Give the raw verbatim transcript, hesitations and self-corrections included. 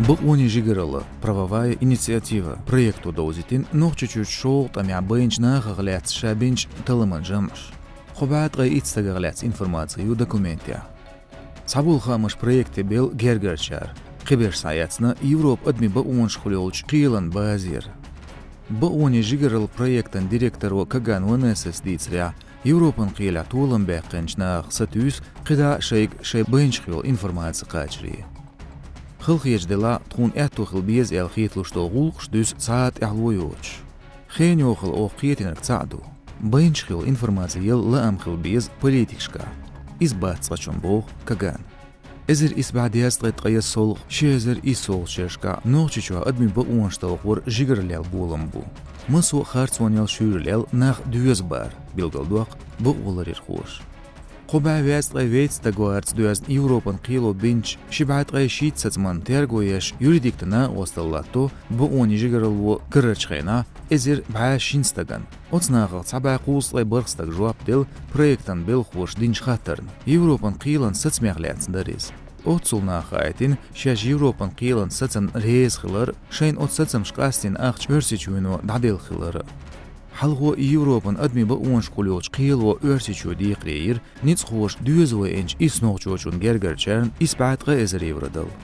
«Бакъонийн жигаралла», правовая инициатива, проекто довзийтина Нохчийчуьрчу шолгӀа тӀамехь байначу нахах лаьцна ша бинчу талламан жамӀаш. Кхо бӀе ткъе итт стагах лаьцна информаци ю документехь. Цхьаболу хаамаш проекте белла гергарчара, кхиберш схьаэцна Европан адамийн бакъонаш хуьлу йолчу кхелан базера. «Бакъонийн жигаралла» проектан директоро Каган Ванессас дийцарехь, Европан кхелехь толам баьккхинчу нахах сатуьйсу кхидӀа а шайга шайн байначух йолу информаци кхачаре. Халахеташ делахь а, тхуна аьтто хила беза аьлла хеталуш долу гӀуллакхаш дуьсу цхьа а тӀаьхьало йоцуш. Хенан йохалла оха кхетийнарг цхьаъ ду: байначух йолу информаци яла лаам хила беза политикашкахь. Иза бац цкъачунна, боху Кагана. Эзар исс бӀе дезткъе ткъайоьсналгӀа, ши эзар иссалгӀачу шерашкахь Нохчийчохь адамийн бакъонаш талхор жигаралла яьлла болам бу. Массо а харцонел, шуьйралел нах доьза бара, билгалдоккху бакъоларъярхоша. Кхо бӀе везткъе вейтта стаг варца доьзна Европан кхело бинчу ши бӀе ткъе шийтта сацаман терго еш юридикан накъосталла латто бакъонийн жигаралло карарчу хенахь эзар бӀе шина стагана. Оцу нахах цхьа бӀе кхузткъе бархӀ стага жоп делла проектан белхалоша динчу хаттарна. Европан кхелан сацамех лаьцна дара иза. Оццул наха хаийтина шаьш Европан кхелан сацамна реза хилар а, шайна оцу сацамаша къастийна ахча Оьрсийчоьно дӀаделла хилар а. Хьалхо Европан адамийн бакъонаш хуьлу йолчу кхело Оьрсийчоь декхаре йира ницкъахоша доьзал веанчу исс нохчочунна гергарчарна исс бӀе ткъа эзар евро дала.